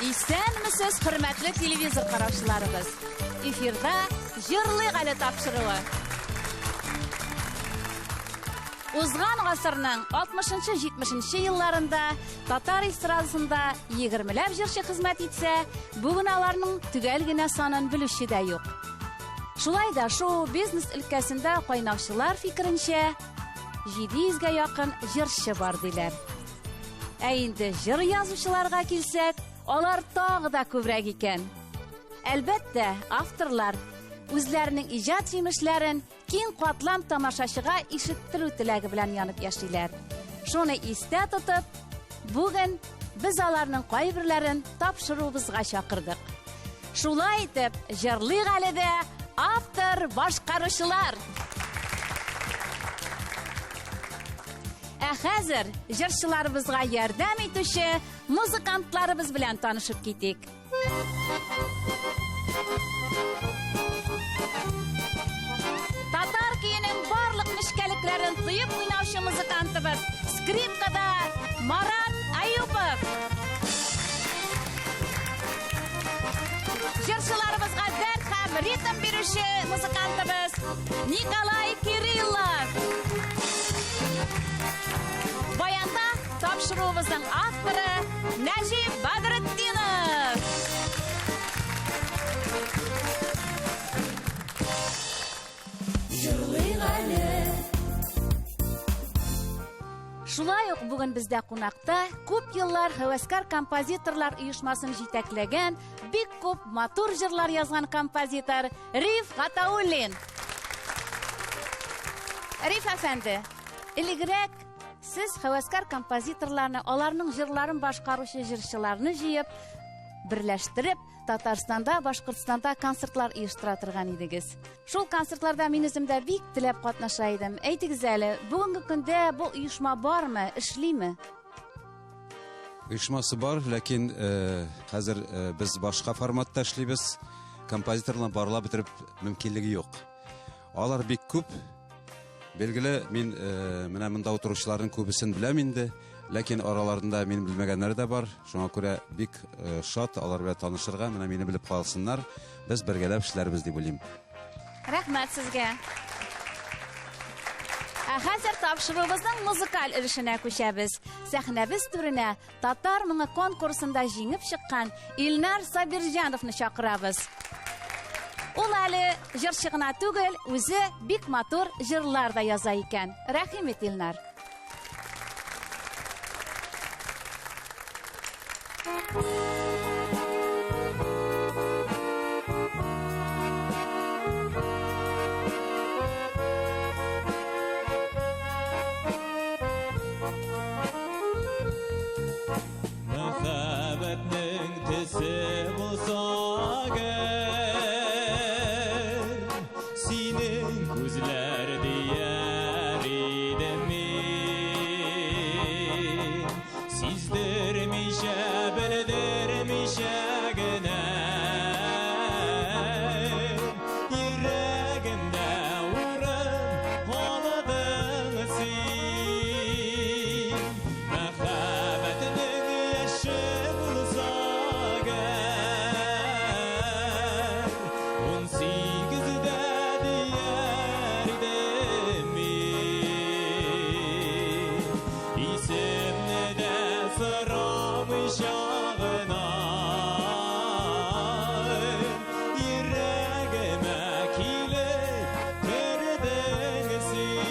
Исәнмесез, хөрмәтле телевизор караучыларыбыз. Эфирда Җырлыйк әле тапшыруы. Узган гасырның 60-70 елларында татар эстрадасында 20ләп җырчы хезмәт итсә, бүген аларның төгәл генә санын белүче дә юк. Шулай да шоу-бизнес өлкәсендә кайнаучылар фикеренчә, 700гә якын җырчы бар диләр. Ә инде җыр язучыларга килсәк, алар тагы да күбрәк икән. Әлбәттә, авторлар үзләренең иҗат җимешләрен киң катлам тамашачыга ишеттерү теләге белән янып яшиләр. Шуны истә тотып, бүген без аларның кайберләрен тапшыруыбызга чакырдык. Шулай итеп, җырлыйк әле дә автор башкаручылар. Ә хәзер җырчыларыбызга ярдәм итүче музыкантларыбыз белән танышып китик. Татар көенең барлык нечкәлекләрен тоеп уйнаучы музыкантыбыз скрипкада Марат Аюпов. Җырчыларыбызга дәрт һәм ритм бирүче музыкантыбыз Николай Кириллов. Баянда Тапшыруыбызның авторы Нәҗип Бадретдинов. Җырлыйк әле. Шулай ук бүген бездә кунакта күп еллар һәвәскәр композиторлар оешмасын җитәкләгән, бик күп матур җырлар язган композитор Риф Гатауллин. Риф әфәнде, элегрәк Сез һәвәскәр композиторларны, аларның җырларын башкаручы җырчыларны җыеп, берләштереп, Татарстанда, Башкортстанда концертлар оештыра торган идегез. Шул концертларда мин үзем дә бик теләп катнаша идем. Әйтегез әле, бүгенге көндә бу оешма бармы, эшлиме? Оешмасы бар, ләкин э, хәзер э, без башка форматта эшлибез. Композиторларны барлап бетереп мөмкинлеге юк. Алар бик күп. Билгеле, мин э, менә монда утыручыларның күбесен беләм инде, ләкин араларында мин белмәгәннәр дә бар. Шуңа күрә бик э, шат алар белән танышырга, менә мине белеп калсыннар. Без бергәләп эшләрбез дип уйлыйм. Рәхмәт сезгә. Ә хәзер тапшыруыбызның музыкаль өлешенә күчәбез. Сәхнәбез түренә Татар моңы конкурсында җиңеп чыккан Илнар Сабирҗановны чакырабыз. Ул әле җырчы гына түгел, үзе бик матур җырлар да яза икән. Рәхим ит, Илнар. Мәхәббәтнең төсе булса әгәр, Синең күзләр дияр идем мин. Сиздермичә, белдермичә генә Йөрәгемдә урын алыдың син. Мәхәббәтнең яше булса әгәр, 18-дә дияр идем мин. Исемне дә сорамыйча гына Йөрәгемә килеп кердең син.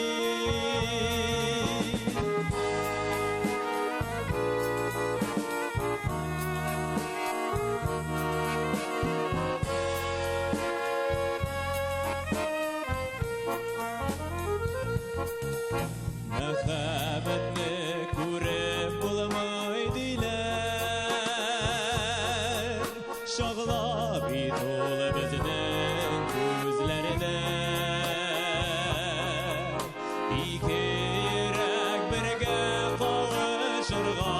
Мәхәббәтне күреп булмый диләр. Чагыла бит ул безнең күзләрдә. Ике йөрәк бергә кавышырга.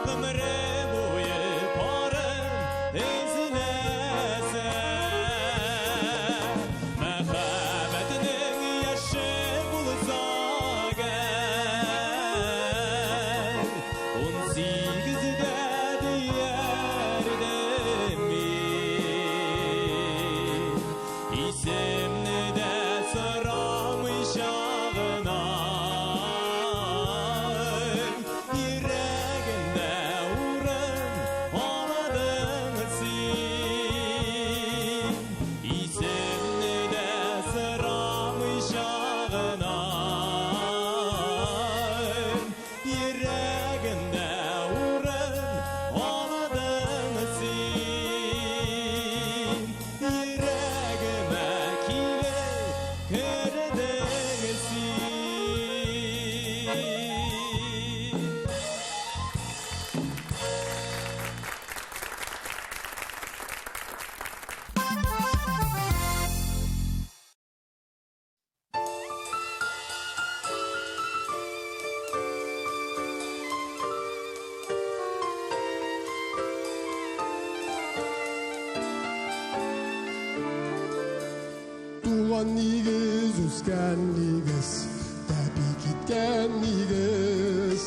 Гомере буе парын эзләсә. Мәхәббәтнең яше булса әгәр, үскән нигез, тәпи киткән нигез.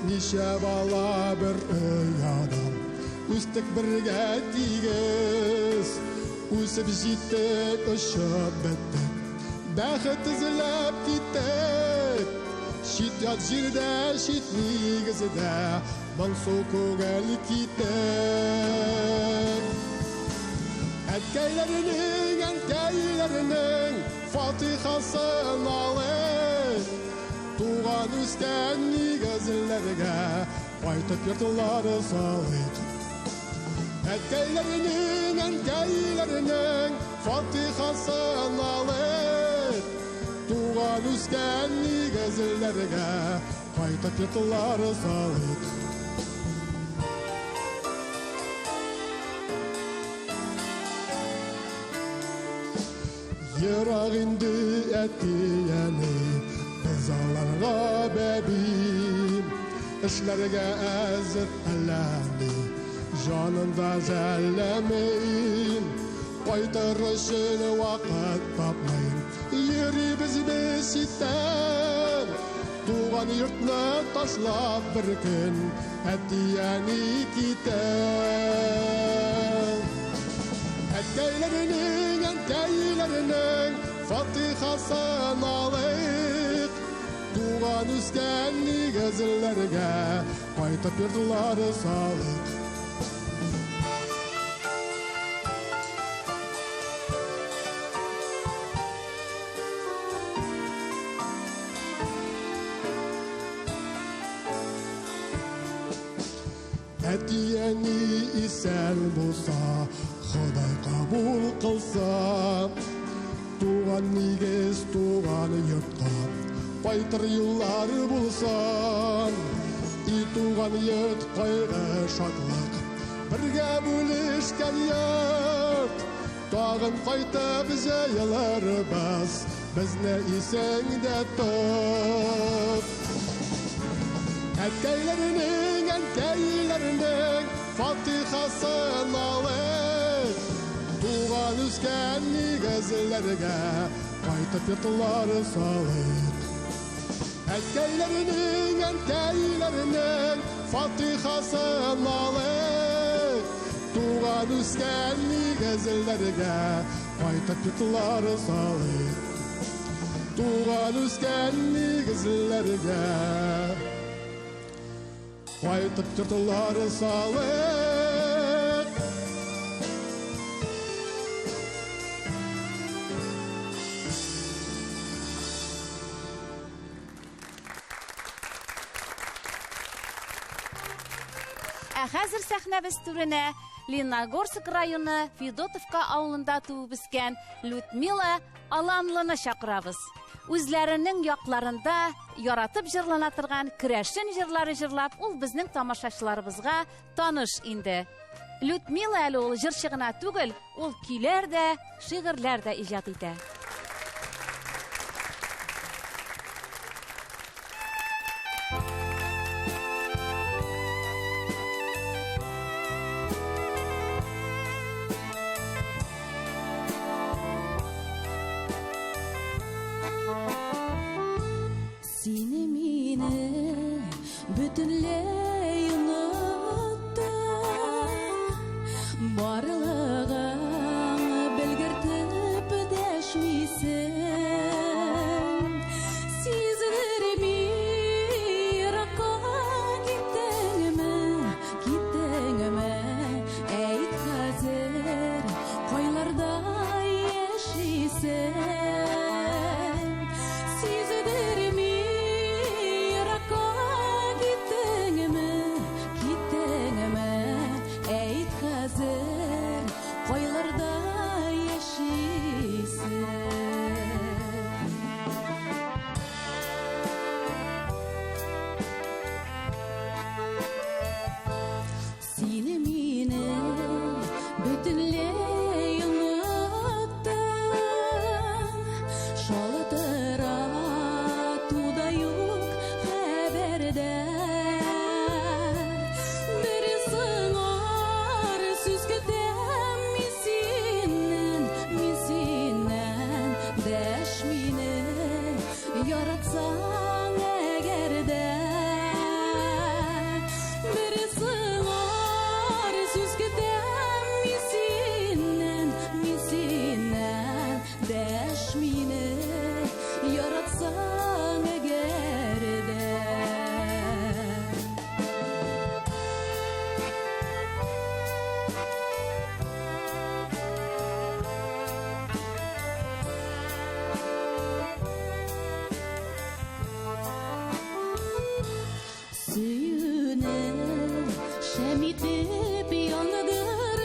Ничә бала бер ояда, үстек бергә тигез. Үсеп җиттек, очып беттек, бәхет эзләп киттек. Чит ят җирдә, чит нигездә, моңсу күңел киттек. Әткәйләренең, әнкәйләренең фатихасын алып, туган үскән нигезләргә кайтып йортлар салыйк. Әткәйләренең, әнкәйләренең фатихасын алып, туган үскән нигезләргә кайтып йортлар салыйк. Ерак инде әти-әни, без аларга бәби. Эшләргә әзер әллә ни, җанын да жәлләмим. Кайтыр өчен вакыт тапмыйм, йөрибез без читтән. Туган йортны ташлап бер көн әти-әни китә. Әткәйләренең, әнкәйләренең фатихасын алыйк. Туган үскән нигезләргә кайтып йортлар салыйк. Әти-әни исән булса, Ходай кабул кылса, туган нигез, туган йортка кайтыр юллар булса, и туган йорт кайгы шатлык бергә бүлешкән йорт, тагын кайтып җыелырбыз, безне исеңдә тот. Әткәйләренең, әнкәйләренең фатихасын алып, туган үскән нигезләргә кайтып йортлар салыйк. Әткәйләренең, әнкәйләренең фатихасын алып, туган үскән нигезләргә кайтып йортлар салыйк. Туган үскән нигезләргә кайтып йортлар салыйк. Ә хәзер сәхнәбез түренә Лениногорск районы Федотовка авылында туып үскән Людмила Аланлыны чакырабыз. Үзләренең якларында яратып җырлана торган керәшен җырлары җырлап, ул безнең тамашачыларыбызга таныш инде. Людмила әле ул җырчы гына түгел, ул көйләр дә, шигырьләр дә иҗат итә. Сине мине бөтенләй оныттың, барлыгың белгертеп дәшмисең. Сиздерми еракка киттеңме, киттеңме? Әйт хәзер, кайларда яшисең? Сиздерми еракка киттеңме, киттеңме? Әйт хәзер, кайларда яшисең? Сине мине бөтенләй оныттың, шалтырату да юк хәбәрдә. Бер сыңар сүз көтәм мин синнән, мин синнән, дәш минем. Яратсаң әгәр дә бер сыңар сүз көтәм мин синнән, мин синнән. Дәш мине, яратсаң әгәр дә. Сөюне шәм итеп яндырып,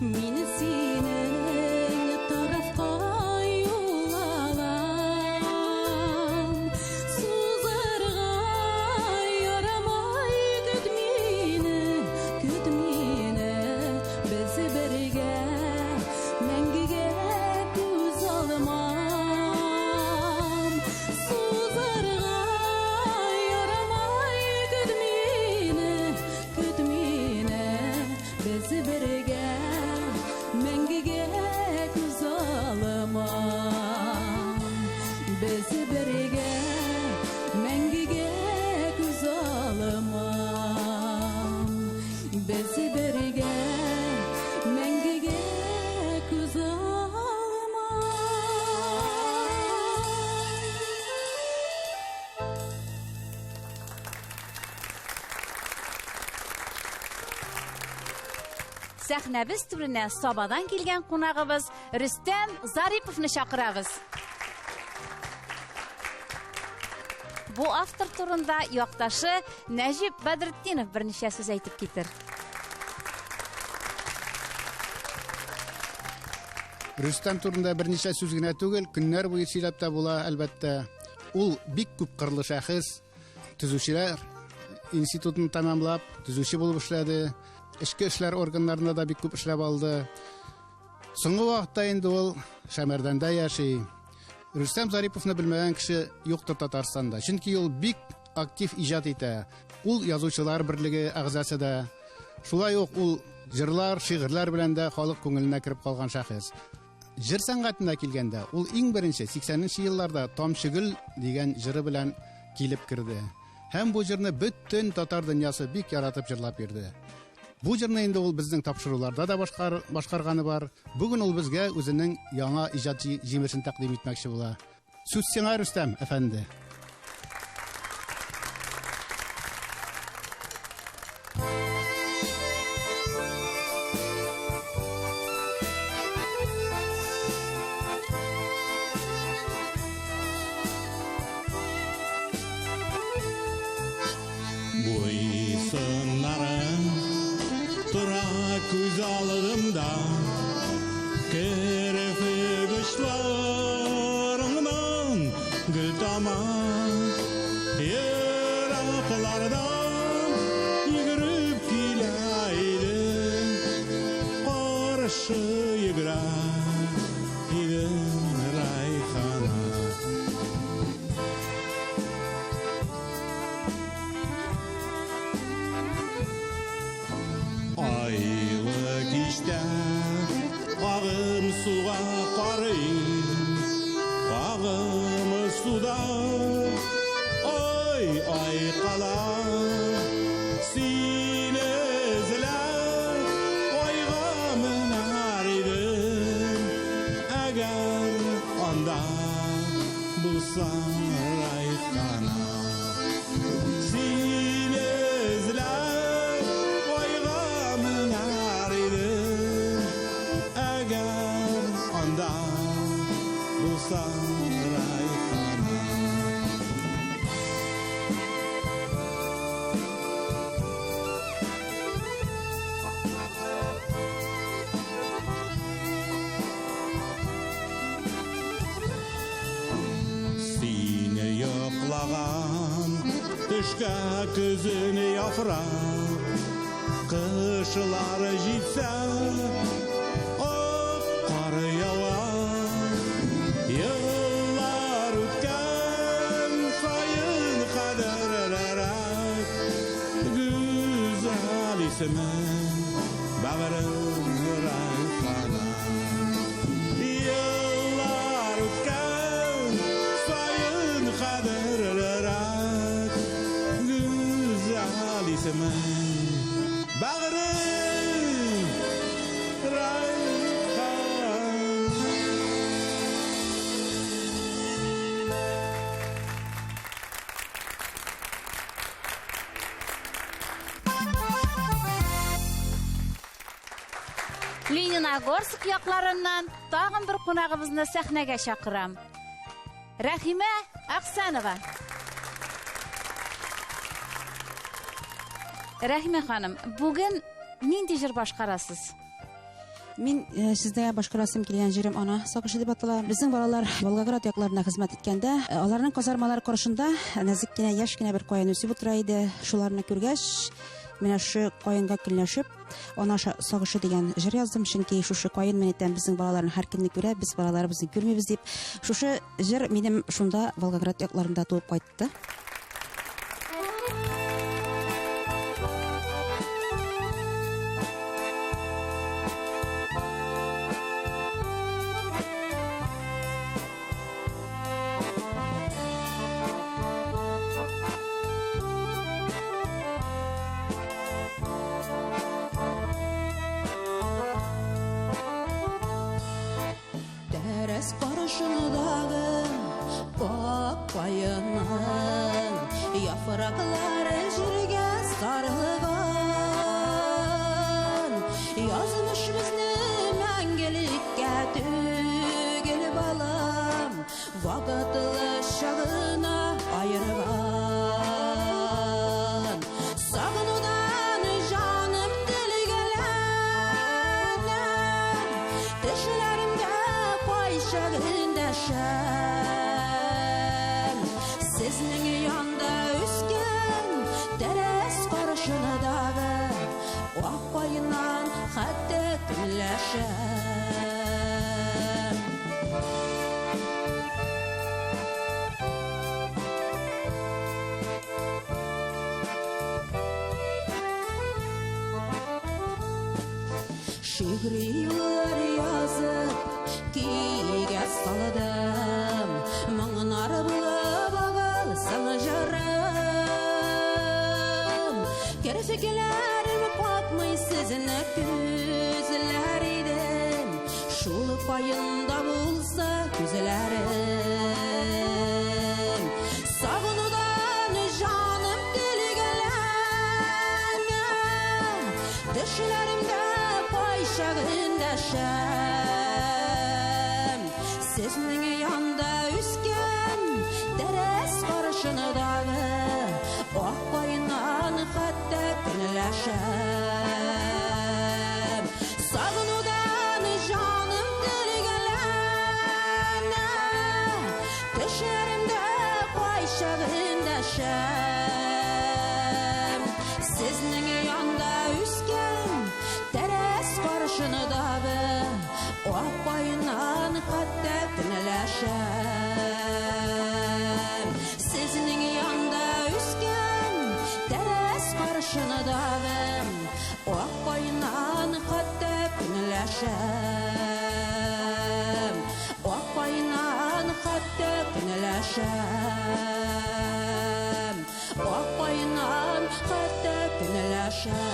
мин синең тарафка юл алам. Сузырга ярамай, көт мине, көт мине, без бергә мәңгегә күз алмам. Сузырга ярамай, көт мине, көт мине, без бергә мәңгегә күз алмам. Без бергә мәңгегә күз алмам. Без бергә мәңгегә күз алмам. Сәхнәбез түренә Сабадан килгән кунагыбыз Рөстәм Зариповны чакырабыз. Бу автор турында якташы Нәҗип Бәдретдинов берничә сүз әйтеп китер. Рөстәм турында берничә сүз генә түгел, көннәр буе сөйләп тә була, әлбәттә. Ул бик күп кырлы шәхес, төзүчеләр институтын тәмамлап, төзүче булып эшләде. Эчке эшләр органнарында да бик күп эшләп алды. Соңгы вакытта инде ул Шәмәрдәндә яши. Рөстәм Зариповны белмәгән кеше юктыр Татарстанда. Чөнки ул бик актив иҗат итә. Ул язучылар берлеге әгъзасы да. Шулай ук ул җырлар, шигырьләр белән дә халык күңеленә кереп калган шәхес. Җыр сәнгатенә килгәндә, ул иң беренче 80 елларда Тамчы гөл дигән җыры белән килеп керде. Һәм бу җырны бөтен татар дөньясы бик яратып җырлап йөрде. Бу җырны инде ул безнең тапшыруларда да башкарганы бар. Бүген ул безгә үзенең яңа иҗат җимешен тәкъдим итмәкче була. Сүз сиңа, Рөстәм әфәнде. Буйсыннарың тора күз алдымда, Керфек очларыңнан гөл тама. Ераклардан йөгереп килә идем, Каршы йөгерә идем Райхана. Айлы кичтә агым суга карыйм, агым суда ай айкала. Сине эзләп айга менәр идем, әгәр анда булсаң, Райхана. Сине эзләп айга менәр идем, әгәр анда булсаң, Райхана. Сине йоклаган төшкә көзен яфрак, Кышлар җитсә, ак кар ява. Еллар үткән саен кадерлерәк Гүзәл исемең бәгырем, Райхана. Еллар үткән Лениногорск якларыннан тагын бер кунагыбызны сәхнәгә чакырам. Рәхимә Аксанова. Рәхимә ханым, бүген нинди җыр башкарасыз? Мин э, сездә башкарасым килгән җырым Ана сагышы дип атала. Безнең балалар Волгоград якларына хезмәт иткәндә, э, аларның казармалары каршында нәзек кенә, яшь кенә бер каен үсеп утыра иде. Шуларны күргәч, менә шушы каенга көнләшеп, Ана сагышы дигән җыр яздым, чөнки шушы каен мен әйтәм, безнең балаларны һәр көнне күрә, без балаларыбызны күрмибез дип. Шушы җыр минем шунда Волгоград якларында туып кайтты. Тәрәз каршындагы ак каенның яфраклары җиргә сарылган. Язмыш безне мәңгелеккә түгел, балам, вакытлы чагына аерган. Сагынудан җаным телгәләнә, төшләремдә кайчак эндәшәм. Сезнең янда үскән тәрәз каршындагы ак каеннан хәтта көнләшәм. Шигъри юллар язып, көйгә салдым, моңнар булып агылсын җырым. Керфекләрем какмый сезне күзләр идем, шул каенда булса күзләрем. Сагынудан җаным телгәләнә, төшләремдә кайчак эндәшәм. Сезнең янда үскән тәрәз каршындагы ак каеннан хәтта көнләшәм. Сагынудан җаным телгәләнә, төшләремдә кайчак эндәшәм. Сезнең янда үскән тәрәз каршындагы ак каеннан хәтта көнләшәм. Сезнең янда үскән тәрәз каршындагы ак каеннан хәтта көнләшәм. Ак каеннан хәтта көнләшәм. Ак каеннан хәтта көнләшәм.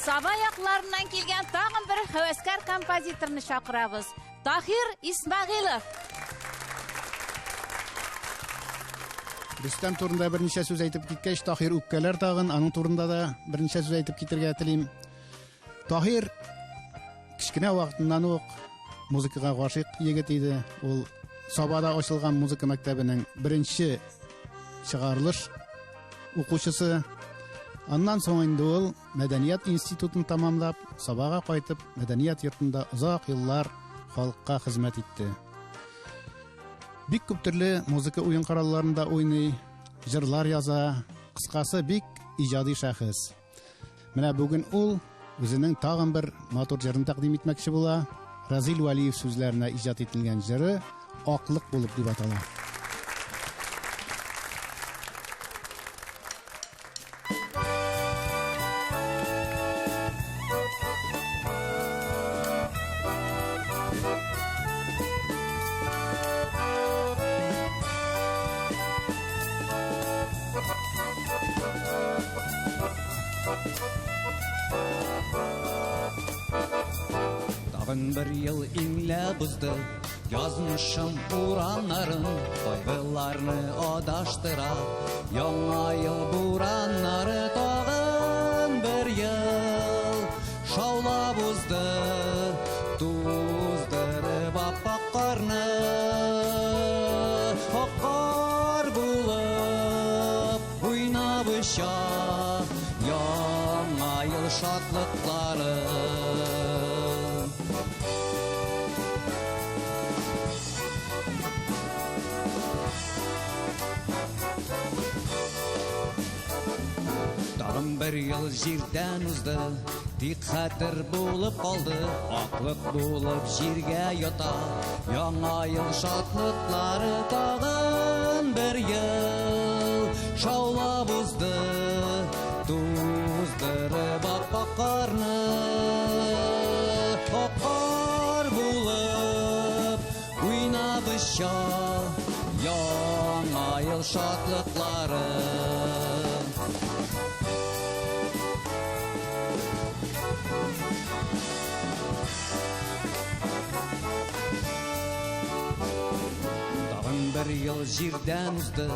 Саба якларыннан килгән тагын бер һәвәскәр композиторны чакырабыз. Таһир Исмәгыйлов. Рөстәм турында берничә сүз әйтеп киткәч, Таһир үпкәләр тагын, аның турында да берничә сүз әйтеп китергә телим. Таһир кечкенә вакытыннан ук музыкага гашыйк егет иде. Ул Сабада ачылган музыка мәктәбенең беренче чыгарылыш укучысы. Аннан соң инде ул Мәдәният институтын тамамлап, Сабага кайтып, мәдәният йортында озак еллар халыкка хезмәт итте. Бик күп төрле музыка уен коралларында уйный, җырлар яза, кыскасы бик иҗади шәхес. Менә бүген ул үзенең тагын бер матур җырын тәкъдим итмәкче була. Разил Вәлиев сүзләренә иҗат ителгән җыры Аклык булып дип атала. Тагын бер ел иңләп узды. Язмышым урамнарын кайгыларны адаштыра. Яңа ел бураннары тагын бер ел шаулап узды, туздырып аппак карны. Ак кар булып уйнап оча Яңа ел шатлыклары. Тагын бер ел җирдән узды, тик хәтер булып калды, аклык булып җиргә ята. Яңа ел шатлыклары тагын бер ел шаулап узды, туздырып аппак карны. Ак кар булып уйнап оча Яңа ел шатлыклары. Тагын бер ел җирдән узды,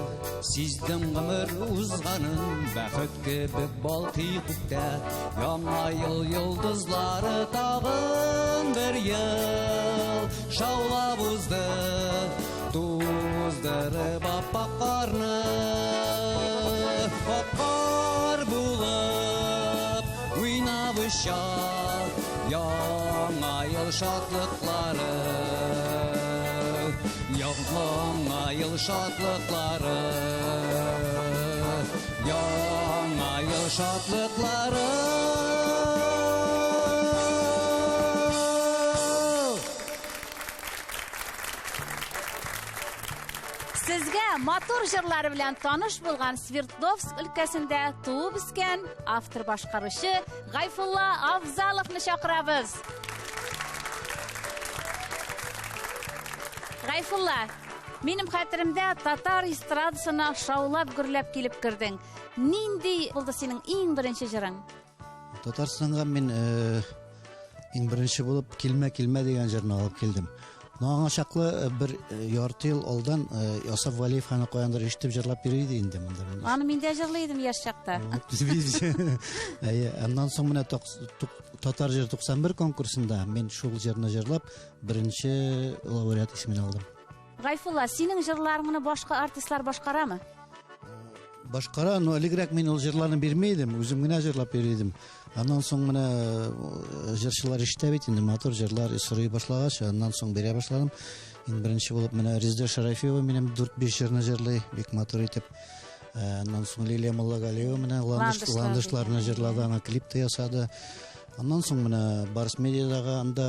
сиздем гомер узганын, бәхет кебек балкый күктә Яңа ел йолдызлары тагын бер ел шаулап узды, туздырып аппак карны. Ак кар булып уйнап оча Яңа ел шатлыклары. Яңа ел шатлыклары. Яңа ел шатлыклары. Сезгә матур җырлары белән таныш булган Свердловск өлкәсендә туып үскән автор башкаручы Гайфулла Афзаловны чакырабыз. Гайфулла, минем хәтеремдә татар эстрадасына шаулап гөрләп килеп кердең. Нинди булды синең иң беренче җырың? Татарстанга мин иң беренче булып Килмә, килмә дигән җырны алып килдем. Но аңа чаклы бер ярты ел алдан Асаф Вәлиев аны каяндыр ишетеп җырлап йөри иде инде монда. Аны мин дә җырлый идем яшь чакта. Әйе, аннан соң менә Татар җыры 91 конкурсында мин шул җырны җырлап беренче лауреат исемен алдым. Гайфулла, синең җырларыңны башка артистлар башкарамы? Башкара, но элегрәк мин ул җырларны бирми идем, үзем генә җырлап йөри идем. Аннан соң менә җырчылар ишетә бит инде, матур җырлар сорый башлагач, аннан соң бирә башладым. Иң беренче булып менә Резеда Шарафиева минем 4-5 җырны җырлый, бик матур итеп. Аннан соң Лилия Муллагалиева менә Ландышларны җырлады, аңа клип та ясады. Аннан соң менә Барс Медиадагы анда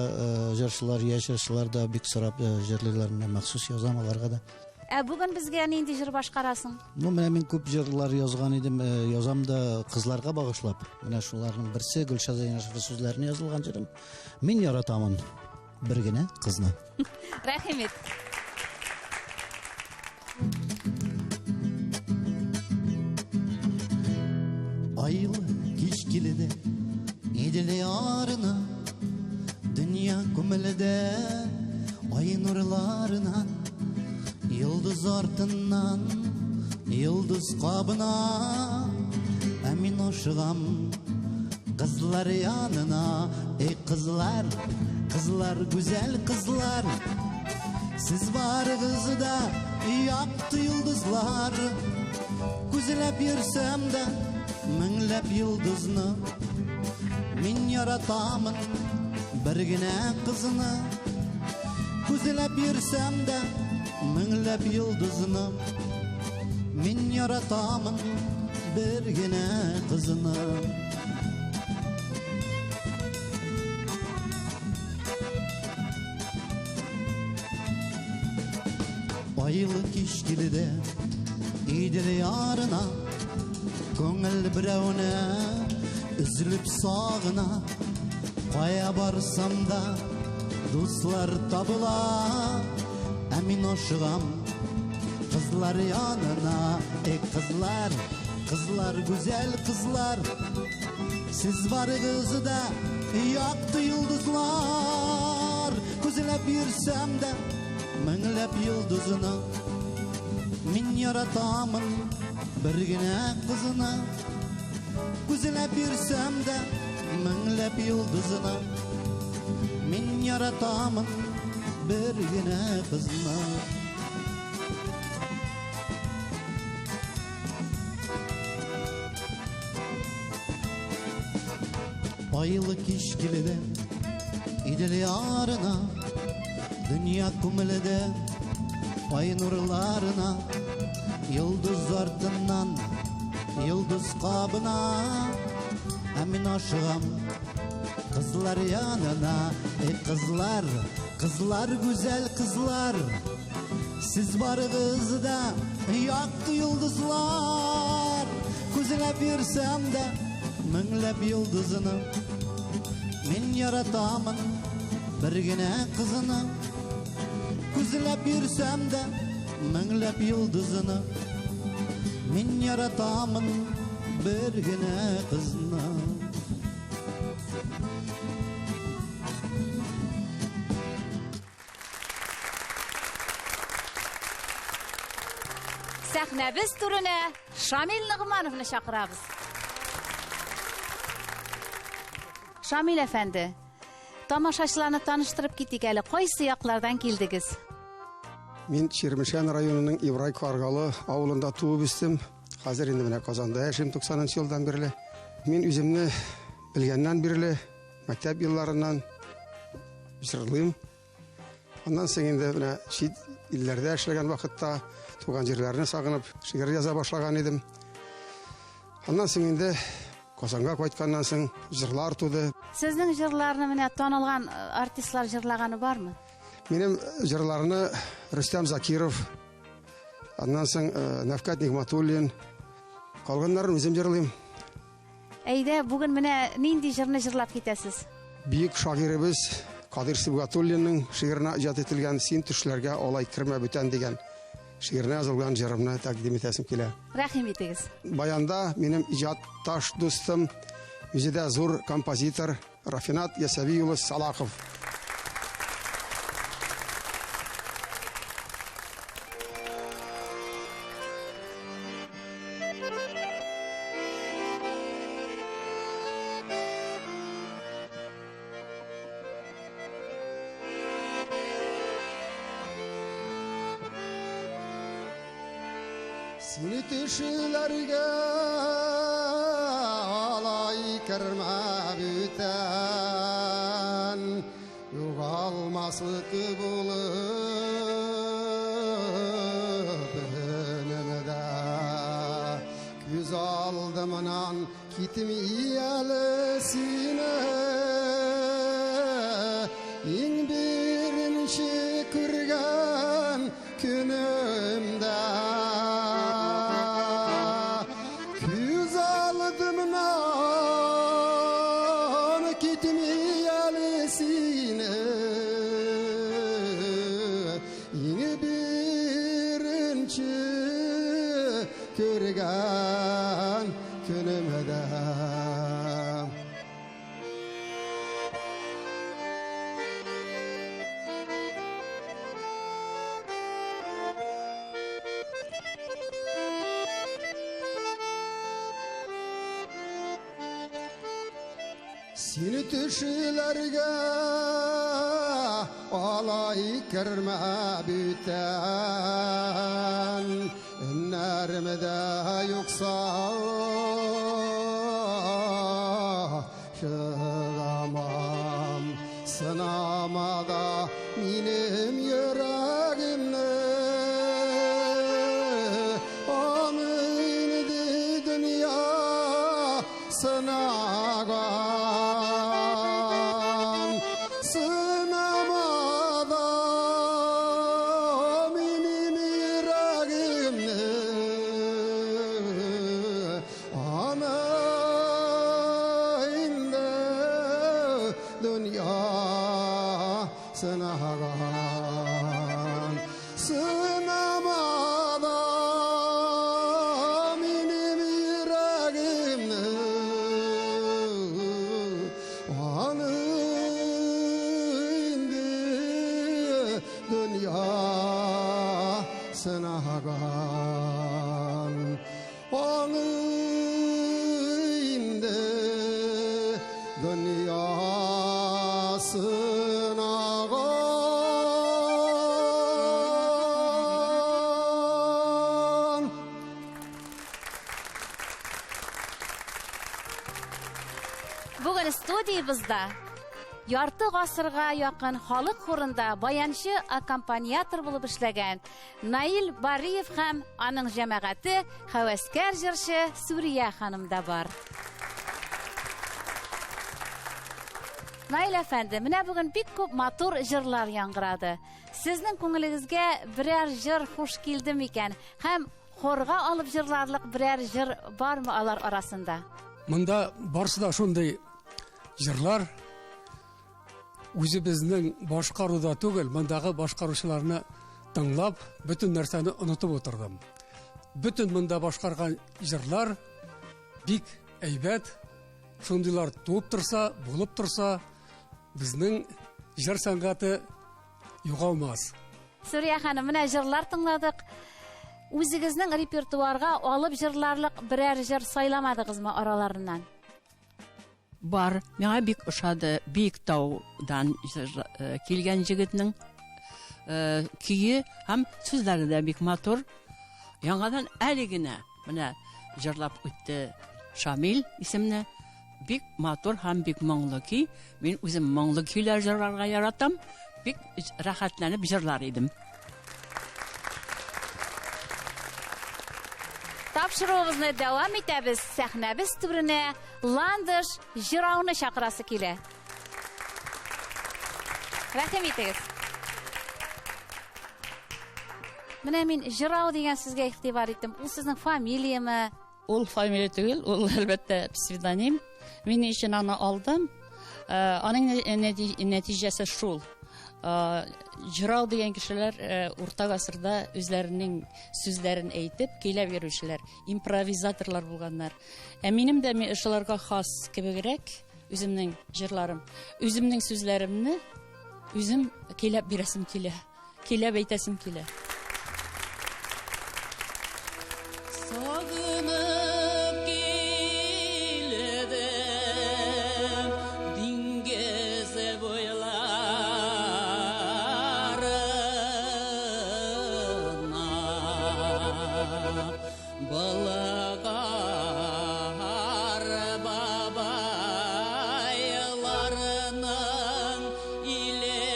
җырчылар, яшь җырчылар да бик сорап җырлыйлар, менә махсус язам аларга да. Ә бүген безгә нинди җыр башкарасың? Ну, менә мин күп җырлар язган идем, язам да кызларга багышлап. Менә шуларның берсе Гөлшат Зәйнашева сүзләренә язылган җырым. Мин яратамын бер генә кызны. Рәхим ит. Айлы кич килде, Идел ярына, дөнья күмелде ай нурларына. Йолдыз артыннан йолдыз кабына, ә мин ашыгам кызлар янына. Эй, кызлар, кызлар, гүзәл кызлар, сез барыгыз да якты йолдызлар. Күзләп йөрсәм дә меңләп йолдызны, мин яратамын бер генә кызны. Күзләп йөрсәм дә меңләп йолдызны, мин яратамын бер генә кызны. Айлы кич килде Идел ярына, күңел берәүне өзелеп сагына. Кая барсам да дуслар табыла, ә мин ашыгам кызлар янына. Эй, кызлар, кызлар, гүзәл кызлар, сез барыгыз да якты йолдызлар. Күзләп йөрсәм дә меңләп йолдызына, мин яратамын бер генә кызына. Күзләп йөрсәм дә меңләп йолдызына, мин яратамын бер генә кызны. Айлы кич килде Идел ярына, дөнья күмелде ай нурларына, йолдыз артыннан йолдыз кабына, ә мин ашыгам кызлар янына. Эй, кызлар, кызлар, гүзәл кызлар, сез барыгыз да якты йолдызлар. Күзләп йөрсәм дә меңләп йолдызны, мин яратамын бер генә кызны. Күзләп йөрсәм дә меңләп йолдызны, мин яратамын бер генә кызны. Сәхнәбез түренә Шамил Ногмановны чакырабыз. Шамил әфәнде, тамашачыларны таныштырып китик әле. Кайсы яклардан килдегез? Мин Чирмешән районының Ибрай Каргалы авылында туып үстем. Хәзер инде менә Казанда яшим 90 елдан бирле. Мин үземне белгәннән бирле, мәктәп елларыннан җырлыйм. Аннан соң инде менә чит илләрдә эшләгән вакытта туган җирләрне сагынып шигырь яза башлаган идем. Аннан соң инде Казанга кайтканнан соң җырлар туды. Сезнең җырларны менә танылган артистлар җырлаганы бармы? Минем җырларны Рөстәм Закиров, аннан соң Нәфкать Нигматуллин, калганнарын үзем җырлыйм. Әйдә, бүген менә нинди җырны җырлап китәсез? Бөек шагыйребез Кадыйр Сибгатуллинның шигыренә иҗат ителгән Син төшләргә алай кермә бүтән дигән шигыренә язылган җырымны тәкъдим итәсем килә. Рәхим итегез. Баянда минем иҗатташ дустым, үзе дә зур композитор Рафинат Ясәви улы Салахов. Сине төшләргә алай кермә бүтән, югалмаслык булып өнемдә. Күз алдымнан китми әле сине, иң беренче күргән көнемдә. Күз алдымнан китми әле сине, иң беренче күргән көнемдә. Сине төшләргә алай кермә бүтән, өннәремдә юкса чыдамам. Сынама да минем йөрәгемне, аны инде дөнья сынаган. Сынама да минем йөрәгемне, аны инде дөнья сынаган. Сынама да минем йөрәгемне, аны инде дөнья Сынаган аны инде дөнья сынаган. Бүген студиябызда ярты гасырга якын халык хорында баянчы аккомпаниатор булып эшләгән Наил Бариев һәм аның җәмәгате һәвәскәр җырчы Сүрия ханым да бар. Наил әфәнде, менә бүген бик күп матур җырлар яңгырады. Сезнең күңелегезгә берәр җыр хуш килде микән? Һәм хорга алып җырларлык берәр җыр бармы алар арасында? Монда барсы да шундый җырлар. Үзебезнең башкаруда түгел, мондагы башкаручыларны тыңлап, бөтен нәрсәне онытып утырдым. Бөтен монда башкарган җырлар бик әйбәт. Шундыйлар туып торса, булып торса, безнең җыр сәнгате югалмас. Сүрия ханым, менә җырлар тыңладык. Үзегезнең репертуарга алып җырларлык берәр җыр сайламадыгызмы араларыннан? Бар, миңа бик ошады Биектаудан килгән җегетнең көе һәм сүзләре дә бик матур. Яңадан әле генә менә җырлап үтте Шамил исемле бик матур һәм бик моңлы көй. Мин үзем моңлы көйләр җырларга яратам. Бик рәхәтләнеп җырлар идем. Тапшыруыбызны дәвам итәбез. Сәхнәбез түренә Ландыш җырауны чакырасы килә. Рәхим итегез. Менә мин җырау дигән сүзгә игътибар иттем. Ул сезнең фамилияме? Ул фамилия түгел, ул әлбәттә псевдоним. Мин ни өчен аны алдым? Аның нәтиҗәсе шул. Җырау дигән кешеләр урта гасырда үзләренең сүзләрен әйтеп, көйләп йөрүчеләр, импровизаторлар булганнар. Ә минем дә шуларга хас кебегрәк үземнең җырларым. Үземнең сүзләремне үзем көйләп бирәсем килә, көйләп әйтәсем килә. Сагынып килдем диңгез буйларына, Болгар бабайларының иленә.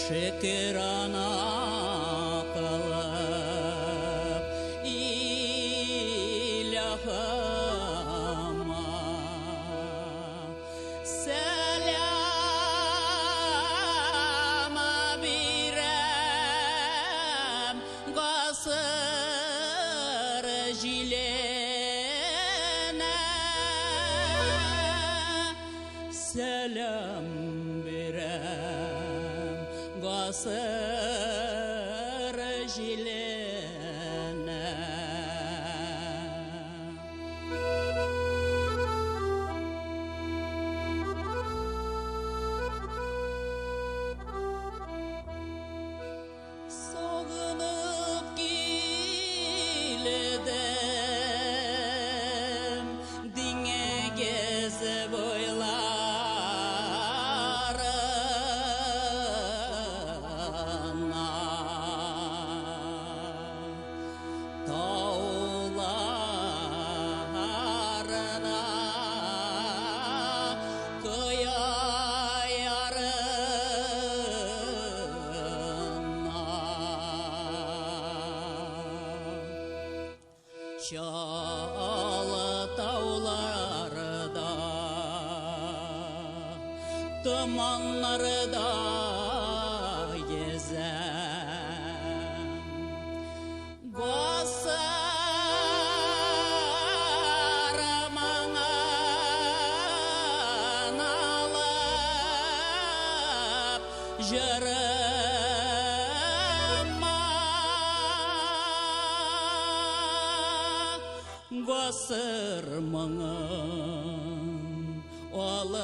Шөкерана кылып илаһыма сәлам бирәм гасыр җиленә, сәлам бирәм гасыр җиленә. Сагынып килдем диңгез буйларына, тауларына, кыя ярына. Чалы тауларда, томаннарда йөзәм. Гасыр моңын алып җырыма, гасыр моңын алып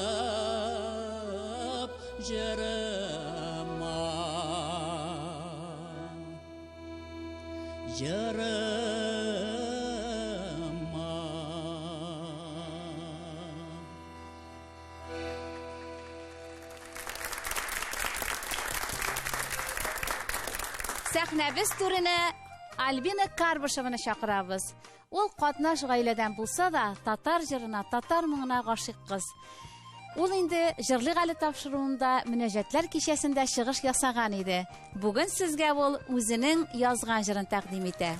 җырыма. Җырыма. Сәхнәбез түренә Альбина Карбышеваны чакырабыз. Ул катнаш гаиләдән булса да, татар җырына, татар моңына гашыйк кыз. Ул инде Җырлыйк әле тапшыруында мөнәҗәтләр кичәсендә чыгыш ясаган иде. Бүген сезгә ул үзенең язган җырын тәкъдим итә.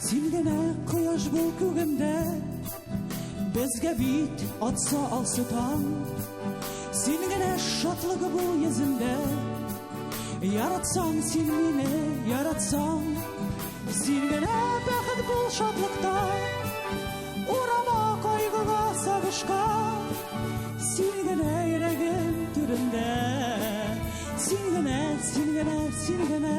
Син генә кояш бул күгемдә, Безгә бит атса алсу таң. Син генә шатлыгы бул йөземдә, Яратсаң син мине, яратсаң. Син генә бәхет бул шатлыкта, Урама кайгыга, сагышка. Син генә йөрәгем түрендә, Син генә, син генә, син генә.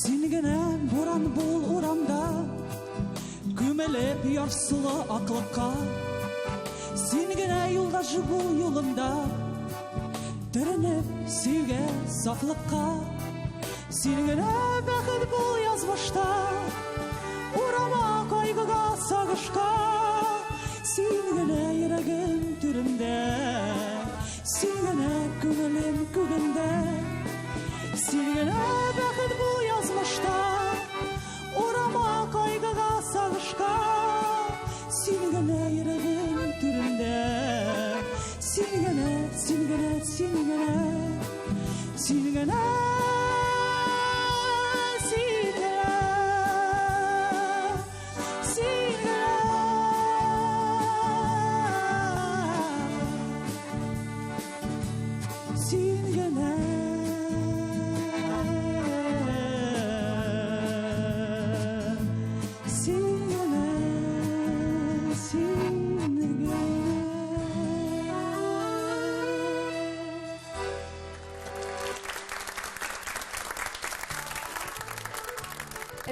Син генә буран бул урамда, Күмелеп ярсулы аклыкка. Син генә юлдаш бул юлымда, Төренеп сөюгә, сафлыкка. Син генә бәхет бул язмышта, Урама кайгыга, сагышка. Син генә йөрәгем түрендә, Син генә күңелем күгендә. Син генә бәхет бул язмышта, Урама кайгыга, сагышка. Син генә йөрәгем түрендә, Син генә, син генә, син генә. Син генә, син генә, син генә. Син генә. Син генә, син генә.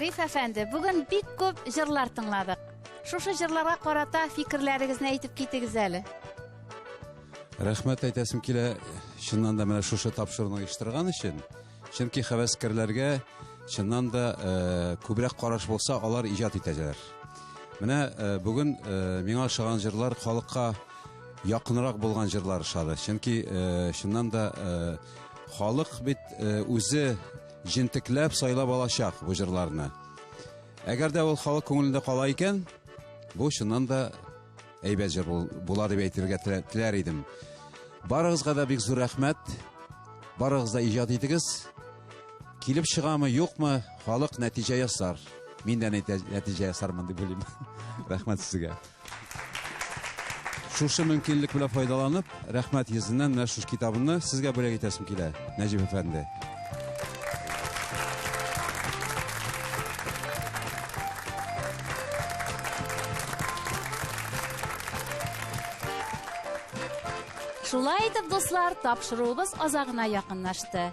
Риф әфәнде, бүген бик күп җырлар тыңладык. Шушы җырларга карата фикерләрегезне әйтеп китегез әле. Рәхмәт әйтәсем килә, чыннан да менә шушы тапшыруны оештырган өчен. Чөнки һәвәскәрләргә чыннан да э, күбрәк караш булса, алар иҗат итәләр. Менә э, бүген э, миңа ошаган җырлар халыкка якынрак булган җырлар ошады. Чөнки чыннан да халык бит үзе җентекләп сайлап алачак бу җырларны. Әгәр дә ул халык күңелендә кала икән, бу чыннан да әйбәт җыр була дип әйтергә теләр идем. Барыгызга да бик зур рәхмәт. Барыгыз да иҗат итегез. Килеп чыгамы, юкмы, халык нәтиҗә ясар. Мин дә нәтиҗә ясармын дип уйлыйм. Рәхмәт сезгә. Шушы мөмкинлек белән файдаланып, рәхмәт йөзеннән менә шушы китабымны сезгә бүләк итәсем килә, Нәҗип әфәнде. Шулай итеп, дуслар, тапшыруыбыз азагына якынлашты.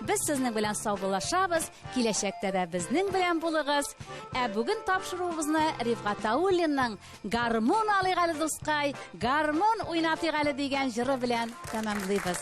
Без сезнең белән саубуллашабыз, киләчәктә дә безнең белән булыгыз. Ә бүген тапшыруыбызны Рифгать Тауллинның Гармун алыйк әле, дускай, гармун уйнатыйк әле дигән җыры белән тәмамлыйбыз.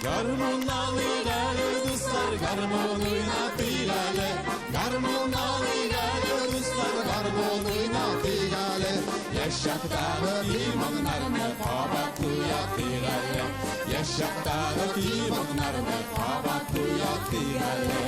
Гармун алыйк әле, дуслар, гармун уйнатыйк әле. Гармун алыйк әле, дуслар, гармун уйнатыйк әле. Яшь чактагы моңнарны кабат уятыйк әле. Яшь чактагы моңнарны кабат уятыйк әле.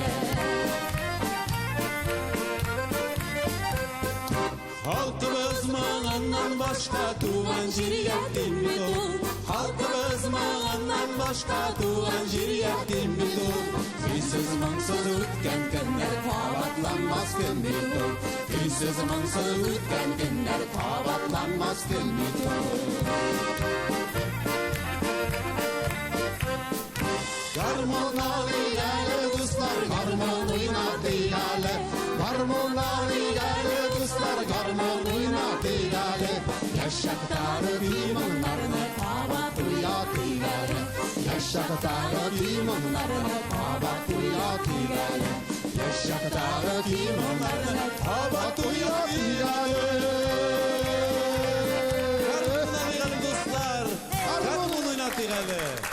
Халкыбыз моңыннан башка туган җир ятим бит ул. Халкыбыз моңыннан башка туган җир ятим бит ул. Көйсез моңсыз үткән көннәр кабатланмас көн бит ул. Көйсез Көйсез моңсыз үткән көннәр кабатланмас тел бит ул. Гармун алыйк әле, дуслар, гармун уйнатыйк әле. Гармун алыйк әле, дуслар, гармун уйнатыйк әле. Яшь чактагы көй-моңнарны кабат уятыйк әле. Яшь чактагы көй-моңнарны кабат уятыйк әле. Яшь чактагы көй-моңнарны кабат уятыйк әле. Гармун алыйк әле, дуслар, гармун уйнатыйк әле.